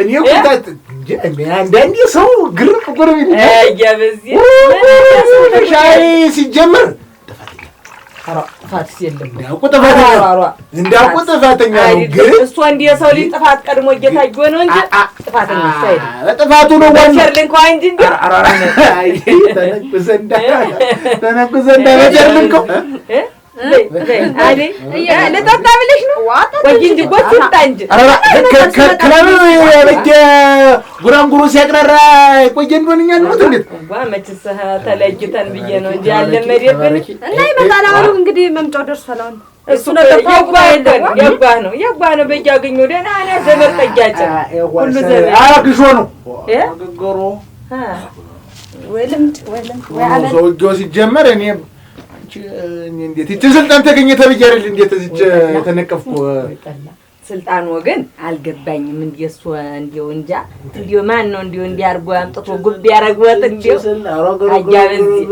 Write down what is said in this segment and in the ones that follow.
እኔ እኮ አንዳንዴ ሰው ግርም እኮ ነው የሚል። እያ በዚህ ሻይ ሲጀመር ጥፋትስ የለም። እንዳውቁ ጥፋተኛ እንዳውቁ ጥፋተኛ ነው፣ ግን እሱ እንዲህ የሰው ልጅ ጥፋት ቀድሞ እየታየ ነው እንጂ ጥፋተኛ እሱ አይደለም። ጥፋቱ ነው ዋናው። በቸር ልንከዋ እንጂ እንዲህ ተነቁሰ ተነቁሰ እንዳበቸር ልንከው። ልጠጣ ብለሽ ነው ወይ? እንጂ ጎት ይምጣ እንጂ። ክለብ በጀ ጉራንጉሮ ሲያቅራራ የቆየ እንደሆነ እኛ እንሞት እንዴት? ዋ መችስ ተለይተን ብዬ ነው እንጂ ያለመደብን። እና ይመጣል። አሁን እንግዲህ መምጫው ደርሷል። አሁን እሱ ነገር የዋህ ነው፣ የዋህ ነው። በያገኘው ደህና ነህ ዘመድ ጠያቂ ሁሉ ዘመድ ግሾ ነው። ግሮ ወይ ልምድ ወይ ልምድ ወይ አመል። ሰውዬው ሲጀመር እኔ እንዴት ይህች ስልጣን ተገኘ ተብዬ አይደል እንዴት እዚች የተነቀፍኩ? ስልጣን ወገን አልገባኝም። እንዲህ እሱ እንዲው እንጃ እንዲው ማን ነው እንዲው እንዲህ አድርጎ አምጥቶ ጉብ ያደረግወት እንዲው አያ በዚህ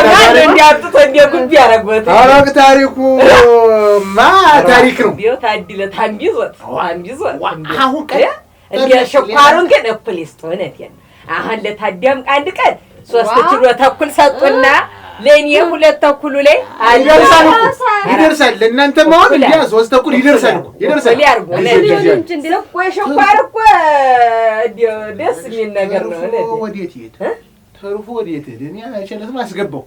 ማን ነው እንዲህ አምጥቶ እንዲው ጉብ ያደረግወት? ኧረ ታሪኩ ማ ታሪክ ነው። እንዲው ታድለ ታምቢዞት ታምቢዞት አሁን ቀን እንዲህ ሽኳሩን ግን እኩል ይስጥ። እውነቴን ነው። አሁን ለታዲያም አንድ ቀን 3 ኪሎ ተኩል ሰጡና ለእኔ 2.5ሉ ላይ ይደርሳል እኮ ይደርሳል። ለእናንተማ አሁን እንዲያ 3.5 ይደርሳል እኮ ይደርሳል። ያርጉ እኮ የሸኳር እኮ እንዲያው ደስ የሚል ነገር ነው። ተርፎ ወዴት ይሄድ? ተርፎ ወዴት ይሄድ? እኔ ቸለትም አስገባው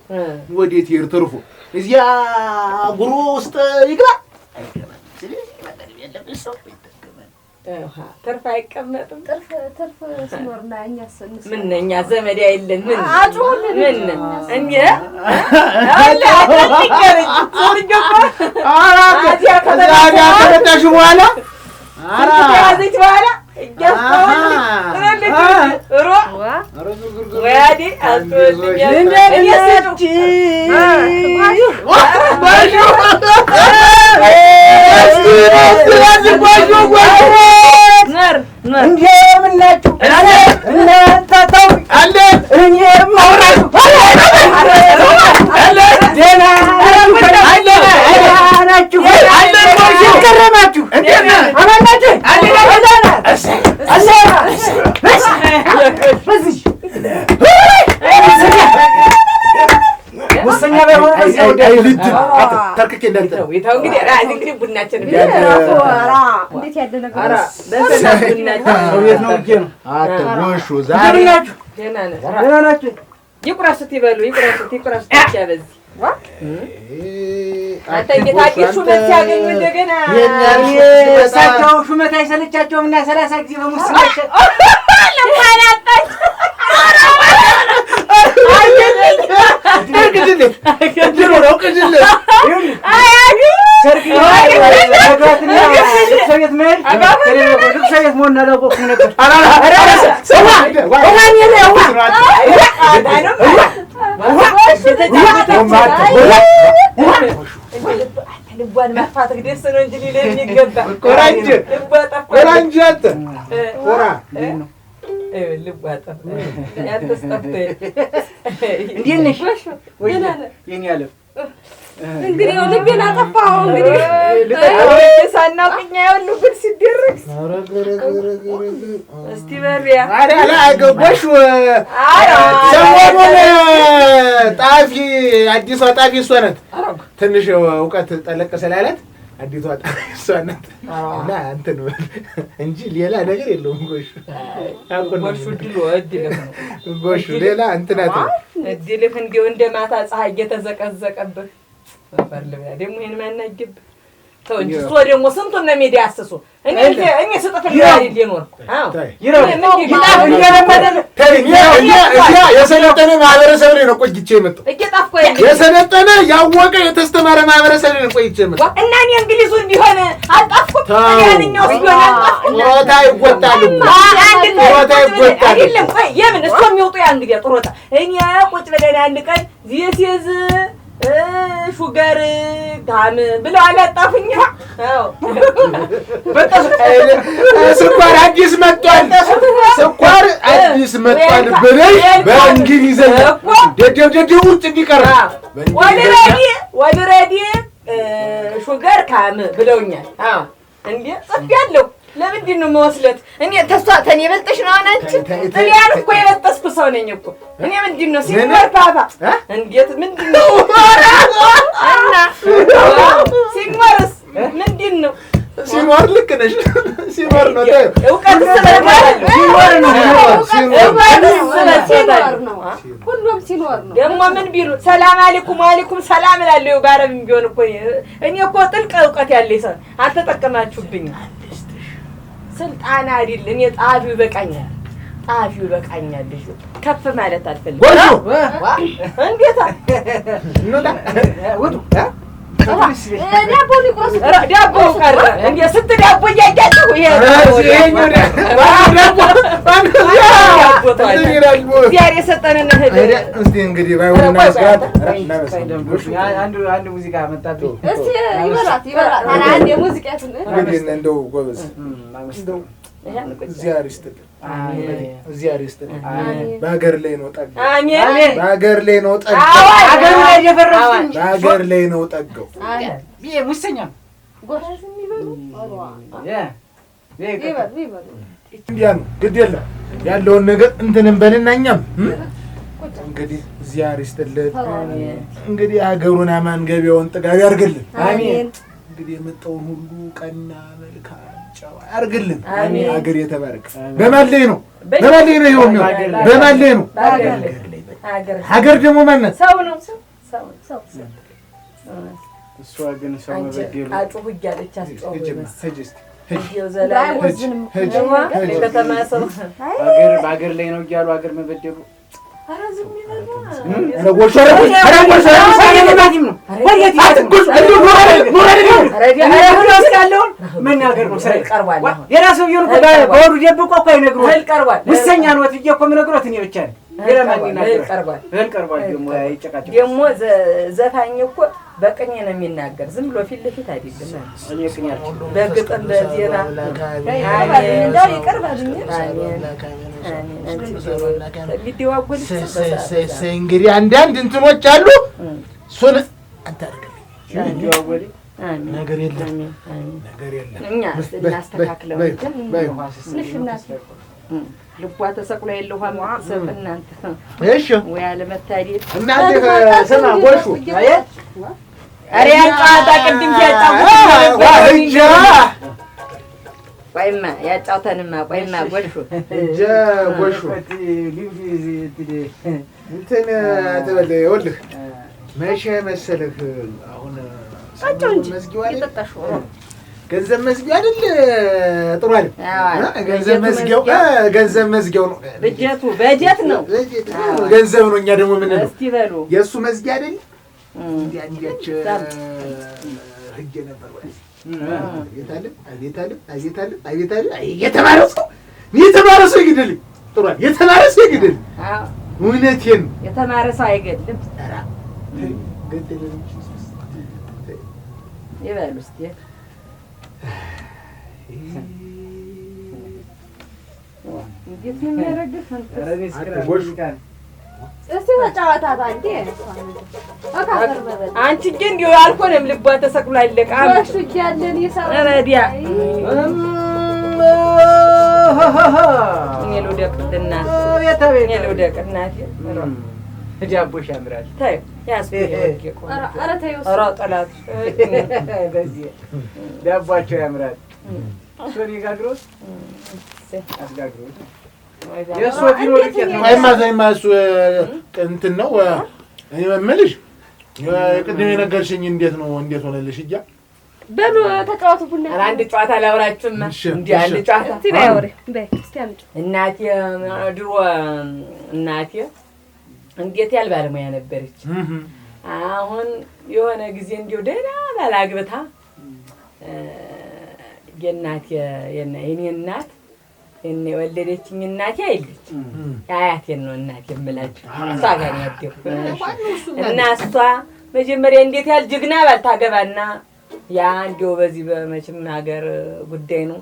ወዴት ይሄድ ተርፎ? እዚያ ጉሮ ውስጥ ይግባ አይገባም። ስለዚህ መጠን የለም ሰው ይጠቀማል። ትርፍ አይቀመጥም። ትርፍ ትርፍ ሲኖርና እኛስ ምን እኛ ዘመድ አይለን ምን አጩሁልን። ምን እንዴ አለ አትንገረኝ ሰውዬው እኮ አዚያ ከመጣሽ በኋላ ከያዘች በኋላ እያስተዋልኝ ትላለች ሮ ወያዴ አስተወልኛል። እኔ ስጡ ኖር ኖር። እንደምን ናችሁ? እናንተ ተው እኔም አውራችሁ ደህና ናችሁ? ከረማችሁ? አማን ናችሁ? ሙሰኛ ባይሆኑ በዚህ ተርክኬ እንዳልጠ ይተው እንግዲህ ራ እንግዲህ ቡናችን እንዴት ያለ ነገር በሰላም ቡናችን ሰው ቤት ነው ብዬ ነው። አትጎሹ ዛሬ እንደምን ናችሁ? ደህና ነን። ደህና ናችሁ? ይቁረሱት ይበሉ ይቁረሱት ይቁረሱት ብቻ በዚህ አንተ እንዴት አዲስ ሹመት ሲያገኙ እንደገና እሳቸው ሹመት አይሰለቻቸውም እና 30 ጊዜ በሙስና ልቧን አጣች። እርግድልህ ድሮ ነው ቅድልህ። ሰርግ መግባትና ልቅሶ ቤት መሄድ ልቅሶ ቤት መሆኑን አላወቅኩም ነበር። ልቧን ማጥፋትህ ደስ ነው እንጂ ሊልህ የሚገባ ኮራ እንጂ ልቧ ጠፋ። ኮራ እንጂ አንተ ኮራ። ልቧ ጠፋ። ያንተስ ጠፍቶ እንዴት ነሽ? የኔ ዓለም እንግዲህ ያው ልቤን አጠፋኸው። እንግዲህ ሳናውቅ እኛ ያሉ ጉድ ሲደረግ እስቲ በሉ ያ ጎሹ ሰሞኑን ጣፊ አዲሷ ጣፊ እሷ ናት። ትንሽ እውቀት ጠለቅ ስላላት አዲሷ ጣፊ እሷ ናት እና እንትን እንጂ ሌላ ነገር የለውም። ጎሹ ጎሹ ድሎ እድልህ ነው። ጎሹ ሌላ እንትናት ነው። እድልህ እንዲያው እንደ ማታ ፀሐይ እየተዘቀዘቀብህ አፈር ልብላ። ደግሞ ይሄን ማናጅብ ተው እንጂ እሱ ደግሞ ስንቱን ነው ሜዳ ያስሱ። እኔ እኔ ስጥፍ አይደል የኖርኩ። አዎ እዚያ የሰለጠነ ማህበረሰብ ላይ ነው ቆይቼ የመጣሁ። እየጣፍኩ የሰለጠነ ያወቀ የተስተማረ ማህበረሰብ ላይ ነው ቆይቼ የመጣሁ። እና እኔ እንግሊዙን ቢሆን አልጣፍኩም። እኔ ያንኛውስ ቢሆን አልጣፍኩም። ጡረታ ይወጣል እኮ አንድ ቀን ጡረታ ይወጣል። አይደለም ቆይ የምን እሱ የሚወጡ ያ እንግዲህ ጡረታ እኛ ቁጭ ብለን አንድ ቀን this is sugar come ብለው አላጣፉኝ። አዎ ስኳር አዲስ መጥቷል፣ ስኳር አዲስ መጥቷል ብለሽ በእንግሊዘኛ ደደብ ደደብ ውጭ እንዲቀር already already sugar come ብለውኛል። አዎ እንዴ ጽፌያለሁ። ለምንድን ነው መወስለት? እኔ ተሷ ተኔ በልጠሽ ነው አሁን አንቺ። ጥልያን እኮ የበጠስኩ ሰው ነኝ እኮ እኔ። ምንድን ነው ሲኖር ፓፓ እንዴት ምንድን ነው እና ሲኖርስ ምንድን ነው? ሲኖር ልክ ነሽ። ሲኖር ነው ተይው። እውቀት ስለማለት ሲኖር ነው እውቀት ሲኖር ነው ሁሉም ሲኖር ነው። ደግሞ ምን ቢሉ ሰላም አለይኩም ወአለይኩም ሰላም እላለሁ። በአረብም ቢሆን እኮ እኔ እኮ ጥልቅ እውቀት ያለኝ ሰው አልተጠቀማችሁብኝም። ስልጣን አይደል እኔ ጸሐፊው ይበቃኛል፣ ጸሐፊው ይበቃኛል። ልጁ ከፍ ማለት አልፈልግም። ጎሹ እንዴታ እንውጣ። ውጡ። ዳቦ ሊቆርስ ዳቦ ቀረ እንዴ? ስንት ዳቦ እያያችሁ ይሄ እግዚአብሔር የሰጠንን እህል እስቲ እንግዲህ ባይሆን እናመስግን። አንድ ሙዚቃ መጣብኝ። እስቲ ይበላት ይበላት። ኧረ አንድ የሙዚቃ እንግዲህ እንደው ጎበዝ እግዚአብሔር ይስጥልን፣ እግዚአብሔር ይስጥልን። በሀገር ላይ ነው ጠጋው፣ አሜን። በሀገር ላይ ነው ጠጋው፣ አገሩ ላይ እየፈረሱት በሀገር ላይ ነው ጠጋው። ይሄ ሙሰኛ ነው። ይበሉ ይበሉ። እንዲያ ነው። ግድ የለም ያለውን ነገር እንትን እንበልና እኛም እንግዲህ እግዚአብሔር ይስጥልን። እንግዲህ ሀገሩን አማን ገበያውን ጥጋብ ያርግልን። አሜን። እንግዲህ የመጣውን ሁሉ ቀና መልካም ጨዋ ያርግልን። አሜን። ሀገር የተባረከ በማን ላይ ነው? በማን ላይ ነው? ይኸው የሚሆን በማን ላይ ነው? ሀገር ደግሞ ማን ናት? ሰው ነው ሰው ሰው እሷ ግን ሰው መበደሉ አጩሁ እያለች አስጮሁ ሂጂ እስኪ ሂጂ እንዲያው ዘላለም አይወዝንም እኮ ሂጂ ሂጂ። የከተማ ሰው በሀገር ላይ ነው እያሉ ሀገር መበደሉ ኧረ ዝም ይበሉ። ኧረ ጎሹ ኧረ ጎሹ ኧረ ጎሹ አትጎሹ እንደው ኖር አይደለም ኖር አይደለም ውስጥ ያለውን መናገር ነው ስራዬ። ቀርቧል አሁን የራሱ ቢሆን እኮ በሆዱ ደብቆ እኮ አይነግሮት። እህል ቀርቧል። ሙሰኛ ነዎት ብዬ እኮ የምነግሮት እኔ ብቻ ነኝ። ሌላ ማን እህል ይናገራል? ቀርቧል። እህል ቀርቧል። ደግሞ ይጨቃጨቅ ደግሞ ዘፋኝ እኮ በቅኔ ነው የሚናገር፣ ዝም ብሎ ፊት ለፊት አይደለም። እኔ ቅኔ አልችልም። በግጥም በዜማ እንደው ይቅር በሉኝ። የሚደዋወል እንግዲህ አንዳንድ እንትኖች አሉ። እሱን አንተ አድርግልኝ። እንዲዋወል ነገር የለም ነገር የለም። እኛ እናስተካክለው እንጂ ትንሽ እናት ልቧ ተሰቅሎ የለ ውሃ የምትሰጥ እናንተ እሺ ወይ አለመታደል። እናንተ ስማ ጎሹ ኧረ ያን ጨዋታ ቅድም ሲያጫውት እጃ ቆይማ ያጫውተንማ ቆይማ ጎሹ እጃ ጎሹ እንትን አትበል። ይኸውልህ መቼ መሰለህ አሁን መዝጊያው አይደል ገንዘብ መዝጊያው አይደል ጥሩ አይደል ገንዘብ መዝጊያው ገንዘብ መዝጊያው ነው። በጀቱ በጀት ነው ገንዘብ ነው። እኛ ደግሞ ምን ነው እስቲ በሉ የእሱ መዝጊያ አይደል እንዲያ እንዲያች ሂጅ ነበር ወይ አቤት አለ አቤት አለ አቤት አለ አቤት አለ የተማረ ሰው የተማረ ሰው ይግደልኝ። ጥሩ አይደል የተማረ ሰው ይግደልኝ። እውነቴን ነው። የተማረ ሰው አይገድልም። ኧረ ገደለኝ። ይበሉ እስቲ እንዴት ነው የሚያደርግህ? እስቲ ተጫወታት አንዴ። አንቺ ግን እንዲያው አልሆነም። ልቧ ተሰቅሎ አለቀ። ጎሹ እያለን የሰራ ኧረ ዲያ እኔ ልውደቅ እናቴ፣ እኔ ልውደቅ እናቴ። ዳቦሽ ያምራል። ተይው ያዝኩኝ የወደቀው። ኧረ ተይው ኧረ ጠላት በዚህ ዳቧቸው ያምራል። እሱን ጋግሮት አስጋግሮት የእሱ ፊኖ ዱቄት ነው። ቆይማ ተይማ እሱ እንትን ነው። እኔ የምልሽ ቅድም የነገርሽኝ እንዴት ነው እንዴት ሆነልሽ? እያ በሉ ተጫወቱ ቡና። ኧረ አንድ ጨዋታ ላውራችሁማ። እሺ፣ እንዲህ አንድ እሺ። ጨዋታ እስቲ በይ አውሪ በይ እስቲ አምጪው። እናቴ ድሮ እናቴ እንዴት ያህል ባለሙያ ነበረች። አሁን የሆነ ጊዜ እንዲሁ ደህና ባል አግብታ የእናቴ የኔ እናት እኔ የወለደችኝ እናቴ አይለች አያቴን ነው እናቴ የምላችሁ። እሷ ጋር ነው ያደግኩት እና እሷ መጀመሪያ እንዴት ያህል ጀግና ባል ታገባና ያ እንዲያው በዚህ በመቼም ሀገር ጉዳይ ነው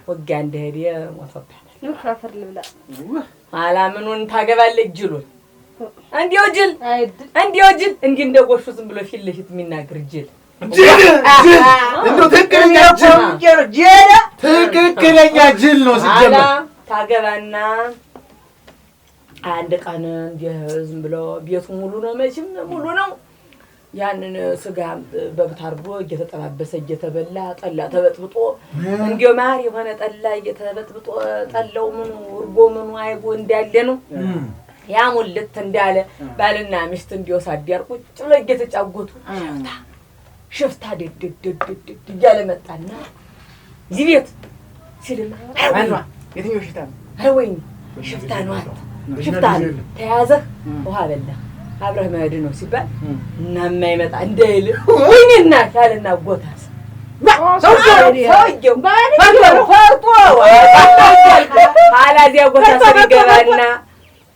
ውጊያ እንደሄደ ሞቶባታል። ንፍራፍር ልብላ። ኋላ ምኑን ታገባለች ጅሉን እንዲያው ጅል አይድል እንዲያው ጅል እንዲህ እንደ ጎሹ ዝም ብሎ ፊት ለፊት የሚናገር ጅል ጅል ጅል፣ እንደው ትክክለኛ ጅል፣ ጅል። ትክክለኛ ጅል ነው ኋላ ሲጀመር። ታገባና አንድ ቀን እንዲህ ዝም ብሎ ቤቱ ሙሉ ነው፣ መቼም ሙሉ ነው። ያንን ስጋ በግ ታርዶ እየተጠባበሰ እየተበላ፣ ጠላ ተበጥብጦ፣ እንዲያው ማር የሆነ ጠላ እየተበጥብጦ፣ ጠላው ምኑ እርጎ ምኑ አይቦ እንዳለ ነው። ያ ሙልት እንዳለ ባልና ሚስት እንዲያው ሳዲያር ቁጭ ብሎ እየተጫወቱ ሽፍታ ሽፍታ ድድ ድድ ድድ እያለ መጣና እዚህ ቤት ሲልማ ማነው? የትኛው ሽፍታ ነው? ኧረ ወይኔ ሽፍታ ነው፣ አንተ ሽፍታ ነው። ተያዘህ ውሃ በላህ አብረህ መሄድ ነው ሲባል እና የማይመጣ እንዳይል ወይኔ እናት ያለና ጎታስ ሰውዬው ፈርቶ ኋላ እዚያ ጎታ ስር ይገባና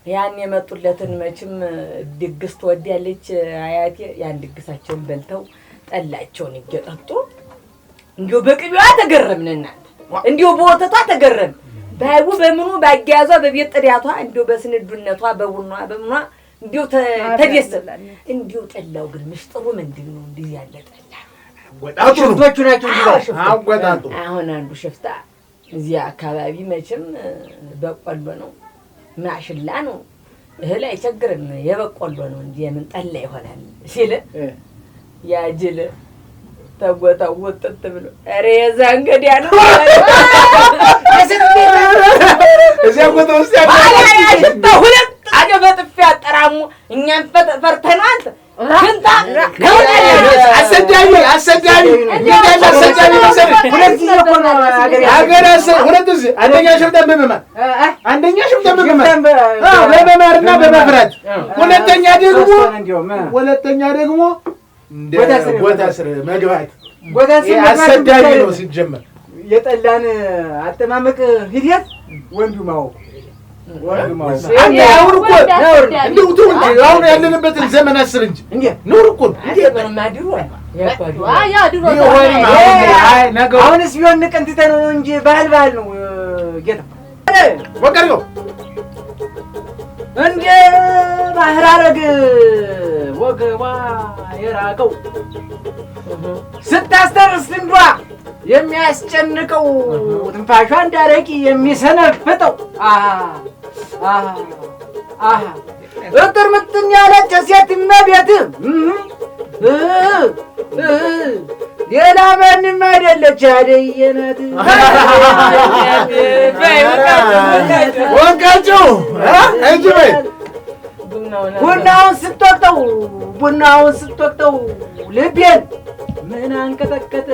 ያን የመጡለትን መቼም ድግስ ትወዳለች አያቴ። ያን ድግሳቸውን በልተው ጠላቸውን እየጠጡ እንዲሁ በቅቤዋ ተገረምን እናንተ፣ እንዲሁ በወተቷ ተገረምን። ባይቡ በምኑ ባያያዟ በቤት ጥዳቷ እንዲሁ በስንዱነቷ በቡኗ በምኗ እንዲሁ ተደሰት። እንዲሁ ጠላው ግን ምስጢሩ ምንድን ነው? እንዲህ ያለ ጠላ አወጣጡ ነው። ሽፍቶቹ ናቸው እንጂ አዎ፣ ሽፍቶች። አወጣጡ። አሁን አንዱ ሽፍታ እዚያ አካባቢ መቼም በቆሎ ነው ማሽላ ነው፣ እህል አይቸግርም፣ የበቆሎ ነው እንጂ የምን ጠላ ይሆናል ሲል ያ ጅል ተጎታው ውጥት ብሎ ኧረ የዛ እንግዲያ ነው። እዚያ ቦታ ውስጥ ያለ ኋላ ያ ሽፍታ ሁለት አገ በጥፊ አጠራሙ እኛም ፈርተነው አንተ ሽንታ አሰዳቢ አሰዳቢ፣ እንዴት ያለ አሰዳቢ መሰለህ! ሁለት ጊዜ እኮ ነው ሀገር ሀገር ሁለት ጊዜ፣ አንደኛ ሽፍታን በመማር፣ አንደኛ ሽፍታን በመማር፣ አዎ፣ በመማርና በመፍራት፣ ሁለተኛ ደግሞ ሁለተኛ ደግሞ እንደ ጎታ ስር ጎታ ስር መግባት። ጎታ ስር ይሄ መግባት አሰዳቢ ብቻ ነው ሲጀመር። የጠላን አጠማመቅ ሂደት ወንዱ ማወቁ ወንዱ ማወቁ አንተ አሁን እኮ ነውር ነው። እንደው ተው እንጂ፣ አሁን ያለንበትን ዘመን አስብ እንጂ። እንዴ! ነውር እኮ ነው። ዘመኑማ ድሮ ያኳ ድሮ። ያ ድሮ ቢሆንም አሁን አይ ነገሩ አሁንስ ቢሆን ንቀን ትተነው ነው እንጂ ባህል ባህል ነው ጌታ። ወቅ አድርገው። እንደ ባህር አረግ ወገቧ የራቀው ስታስተርስ ልንዷ የሚያስጨንቀው ትንፋሿ እንዳረቂ የሚሰነፍጠው አሃ አሃ አሃ እጥር ምጥን ያለች ሴት እመቤት ሌላ ማንም አይደለች አደይ ናት። ወቃቸው እንጂ በይ። ቡናውን ስትወቅጠው፣ ቡናውን ስትወቅጠው ልቤን ምን አንቀጠቀጠ?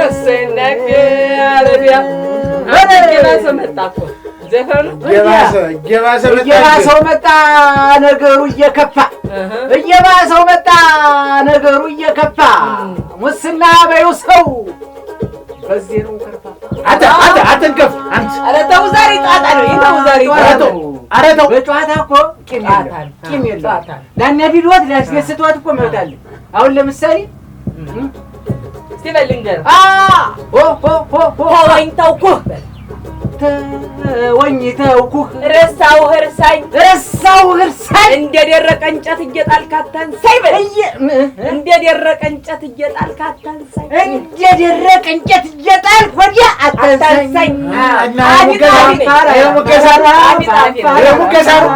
እሰይ እናቴ አረቢያ እየባሰ መጣ እኮ ዘፈኑ። እየባሰ እየባሰ መጣ እንጂ። እየባሰው መጣ ነገሩ እየከፋ፣ እየባሰው መጣ ነገሩ እየከፋ፣ ሙስና በይው ሰው በዚህ ነው ከርፋ። አንተ አንተ አትንከፍ አንተ። ኧረ ተው ዛሬ ጨዋታ ነው ይህ፣ ተው ዛሬ ኧረ ጨዋታ ተው፣ ነው። ኧረ ተው። በጨዋታ እኮ ቂም ጨዋታ የለም ነው። ቂም የለም። ጨዋታ ነው። ላናድድዎት ላስደስትዎት እኮ መብት አለ። አሁን ለምሳሌ እስቲ በል ልንገርህ። አ ሆ ሆ ሆ ሆ ተወኝ ተውኩህ በል። ተወኝ ተውኩህ። ረሳሁህ እርሳኝ። ረሳሁህ እርሳኝ። እንደ ደረቀ እንጨት እየጣልክ አታንሳኝ በል። እንደ ደረቀ እንጨት እየጣልክ አታንሳኝ። እንደ ደረቀ እንጨት እየጣልክ ወዲያ አታንሳኝ። አታንሳኝ። እና አቢ ሙገሳ ጣቢ ነኝ። ይሄ ሙገሳ ነው። አቢ ጣቢ ነኝ። ይሄ ሙገሳ ነው።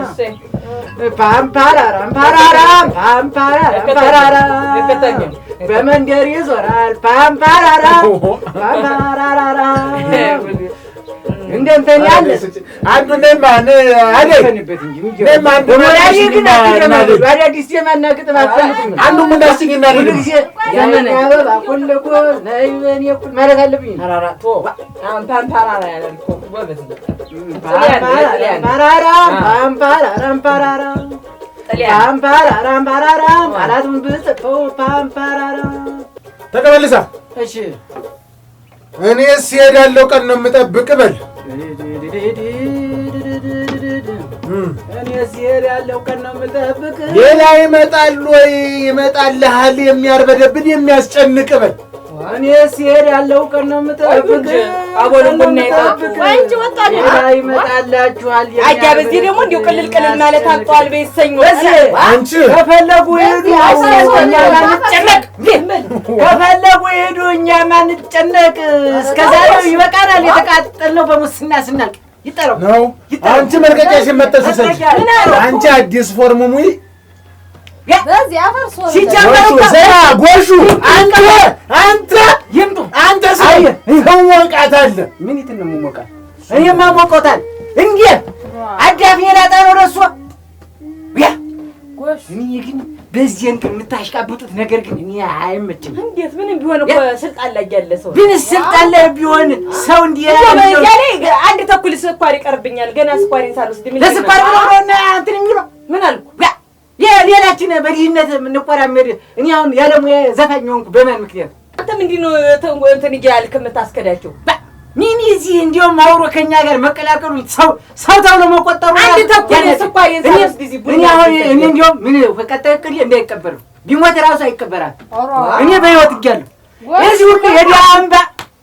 እሰይ። ፓምፓራራም ፓራራም ፓምፓራራም ፓራራም እከተለኝ። በመንደር ይዞራል ፓምፓራራም ፓምፓራራም እንደ እንትን ያለ አንዱ ነማ አደይ ዘፈንበት እንጂ ምን እኔማ አንዱ ወላሂ ግን እና አትደማመጡ። አዳዲስ ዜማና ግጥም አትፈልጉም። አንዱ ምናስኝ እና ሁሉ ጊዜ የኔ አበባ ኩልኩል ነይ በኔ እኩል ማለት አለብኝ። ፓራራ ቶ አሁን ፓምፓራራ ያላል እኮ ጎበዝ ነው። ፓምፓራራም ፓራራም ፓምፓራራም ፓራራም ጥልያን። ፓምፓራራም ፓራራም ቃላቱን ብጽፈው ፓምፓራራም። ተቀበልሳ። እሺ። እኔስ እሄዳለሁ ቀን ነው የምጠብቅ በል። እኔ ሲሄድ ያለው ቀን ነው የምጠብቅ። ሌላ ይመጣል ወይ ይመጣልሃል የሚያርበደብን የሚያስጨንቅ በል። እኔ ሲሄድ ያለው ቀን ነው የምጠብቅ። አቦል ቡና ይጠጡ እንጂ ወጣ ይመጣላችኋል። አያ በዚህ ደግሞ እንዲሁ ቅልል ቅልል ማለት አልቀዋል። በይሰኞ አንቺ ከፈለጉ ይሄዱ፣ እኛ ማንጨነቅ። ከፈለጉ ይሄዱ፣ እኛ ማንጨነቅ። እስከ ዛሬው ይበቃናል። የተቃጠልነው በሙስና ስናልቅ ይጠረው ነው። አንቺ መልቀቂያ ሲመጠሽ ውሰጂ። አንቺ አዲስ ፎርም ሙይ ሲጀመር ጎሹ አንተ አንተ ይምጡ አንተ ሰው ይሞቃታል። ምን ይትን ነው የምሞቃት? እኔማ ሞቆታል። እንዴት አዳፍኔ ላጣ ነው ለእሷ ያ እኔ ግን በዚህ እንትን የምታሽቃብጡት ነገር ግን እኔ አይመችም። እንዴት ምንም ቢሆን እኮ ስልጣን ላይ ያለ ሰው ግን ስልጣን ላይ ቢሆን ሰው እንዲህ አንድ ተኩል ስኳር ይቀርብኛል። ገና ስኳሬን ሳልወስድ ምን ለስኳር ብለው ነው እና እንትን የሚለው ምን አልኩ? ሌላችን በድህነት የምንቆራመድ እኔ አሁን ያለሙያ ዘፋኝ ሆንኩ በማን ምክንያት? አንተም እንዲህ ነው እንትን እያልክ የምታስከዳቸው። ምን እዚህ እንዲያውም አብሮ ከኛ ጋር መቀላቀሉ ሰው ሰው ተብሎ መቆጠሩ አንድ ተኩል ስኳሬን ሳልወስድ እዚህ ቡና እኔ አሁን እኔ እንዲያውም ምን ቀጣይ እቅዴ እንዳይቀበል ነው። ቢሞት እራሱ አይቀበራል። እኔ በህይወት እያለሁ የዚህ ሁሉ የድሃ እንባ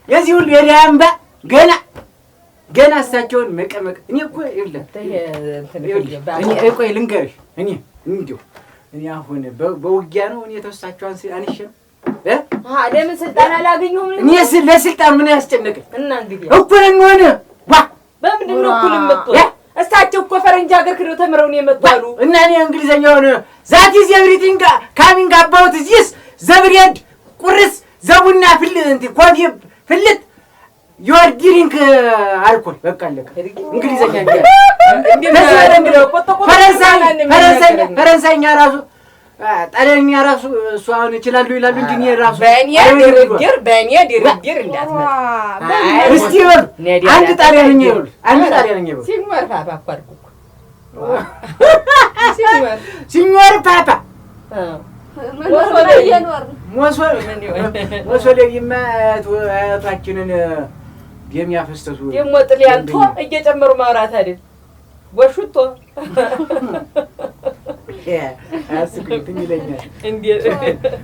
የዚህ ሁሉ የድሃ እንባ ገና ገና እሳቸውን መቀመቅ እኔ እኮ ይኸውልህ እኔ ቆይ ልንገርሽ እኔ እንዲሁ እኔ አሁን በውጊያ ነው እኔ ተወሳቸው አንሼ ነው ለምን ስልጣን አላገኘሁም? እኔ ለስልጣን ምን ያስጨነቀኝ? እና እንግዲህ እኩል እንሆን ዋ በምንድን ነው እኩል የምትሆን? እሳቸው እኮ ፈረንጅ ሀገር ክደው ተምረው ነው የመጡ አሉ። እና እኔ እንግሊዘኛውን that is everything coming about this the bread ቁርስ ዘቡና ፍል እንትን coffee ፍልት your drink alcohol በቃ አለቀ። እንግሊዘኛ ፈረንሳይኛ ራሱ ጣሊያንኛ ራሱ እሱ አሁን ይችላሉ ይላሉ እንጂ እኔ ራሱ በእኔ ድርድር በእኔ ድርድር እንዳትመጣ። እስቲ በሉ አንድ ጣሊያንኛ ይበሉ፣ አንድ ጣሊያንኛ ይበሉ። signor papa እኮ አልኩህ እኮ signor papa ሞሶሎኒማ አያቷችንን የሚያፈሰሱ ደግሞ ጥልያን ቶ እየጨመሩ ማውራት አይደል? ጎሹቶ አያስቁኝም ይለኛል።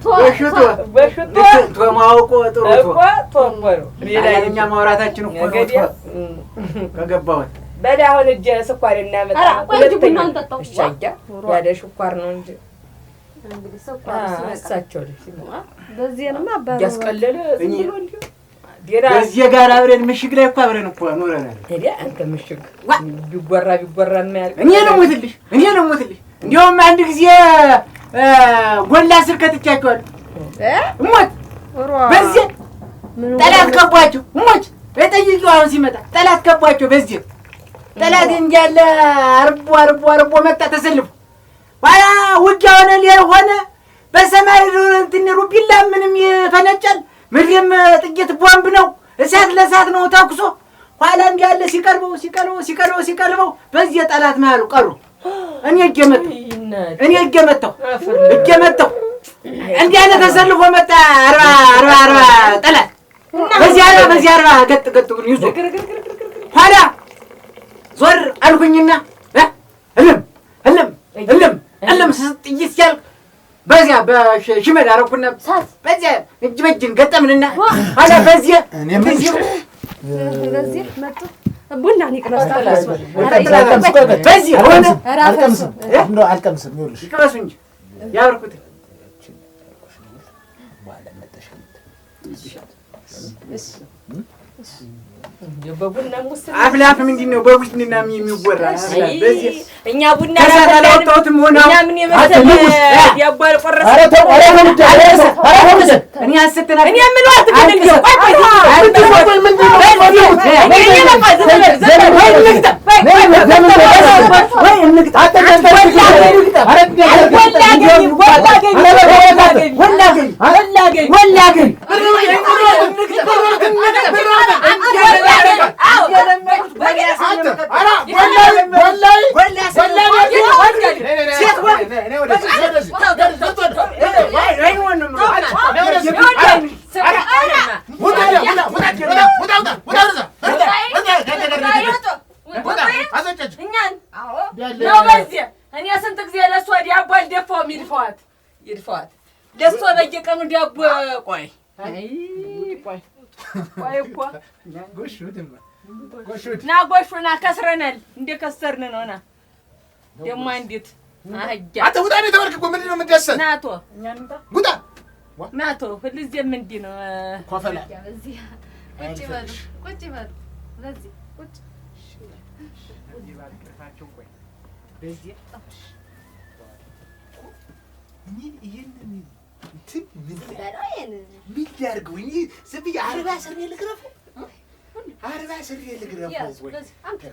ጎሹቶ ጎሹቶ ቶ ማወቁ ጥሩ ቶ እኮ ቶ እኮ ነው። ሌላ ማውራታችን እኮ ነው። ቶ ከገባሁት በል አሁን እጀ ስኳር እናመጣ። ቡና እንጠጣው። እሺ አያ ያለ ስኳር ነው እንጂ እንግዲህ ስኳር እሳቸው ላይ ሲመጣ በዚህንማ እያስቀለለ ዝም ብሎ እንዲሁ በዚህ ጋር አብረን ምሽግ ላይ እኮ አብረን እኮ ኖረናል። ታዲያ አንተ ምሽግ ቢጎራ ቢጎራ የማያልቅ እኔ ልሙትልሽ እኔ ልሙትልሽ። እንዲያውም አንድ ጊዜ ጎላ ስር ከትቻቸዋለሁ። እሞት በዚህ ጠላት ከቧቸው። እሞች ጠይቂው አሁን ሲመጣ ጠላት ከቧቸው። በዚህ ጠላት እንዲያለ አርቦ አርቦ አርቦ መጣ ተሰልፎ ኋላ ውጊያ ሆነ ሌላ ሆነ። በሰማይ እንትን ሩቢላ ምንም ይፈነጫል፣ ምድርም ጥቂት ቦምብ ነው፣ እሳት ለእሳት ነው ተኩሶ። ኋላ እንዲያለ ሲቀልበው ሲቀልበው ሲቀልበው ሲቀልበው በዚህ የጠላት መሀሉ ቀሩ። እኔ እጄ መታሁ እኔ እጄ መታሁ እጄ መታሁ። እንዲያለ ተሰልፎ መጣ 40 40 40 ጠላት በዚህ 40 በዚህ 40 ገጥ ገጥ ይዞ ኋላ ዞር አልኩኝና እልም እልም እልም እልም ጥይት ሲያልቅ በዚያ በሽመል አደረኩና በዚያ እጅ በእጅን ገጠምንና ኋላ በዚያ በዚህ መጡ። ቡና በዚህ ሆነ። አልቀምስም አልቀምስም። ይኸውልሽ ይቅመሱ እንጂ ያብርኩት አፍ ለአፍ ምንድን ነው በቡድንና የሚወራ? እኛ ቡና ከእሳት አላወጣሁትም። ሆነ እኛ ምን የመሰለ ዳቦ አልቆረስንም። እኔ ሐሰት እኔ የምለው አትገድልኝ። ቆይ ቆይ እኔ ስንት ጊዜ ለእሷ ዳቦ አልደፋሁም። ይድፋዋት ይድፋዋት ለእሷ በየቀኑ ዳቦ ቆይ ቆይ ቆይ እኮ ጎሽ ድማ ጎሽ። ና ጎሹ ና፣ ከስረናል። እንደ ከሰርን ነው። ና ደግሞ አንዲት አህያ። አንተ ውጣ ነው የተባልክ እኮ፣ ምንድን ነው የምትደሰት? ናቶ። ውጣ። ናቶ፣ ሁልጊዜም እንዲህ ነው። ኮፈላ። በዚህ ቁጭ በሉ፣ ቁጭ በሉ። በዚህ ቁጭ። በዚህ። ይህንን እንትን ምን ምን ላድርገው? እኔ ዝም ብዬ 40 ስሬ ልግረፈው፣ 40 ስሬ ልግረፈው ወይ? በዚህ አምጡ።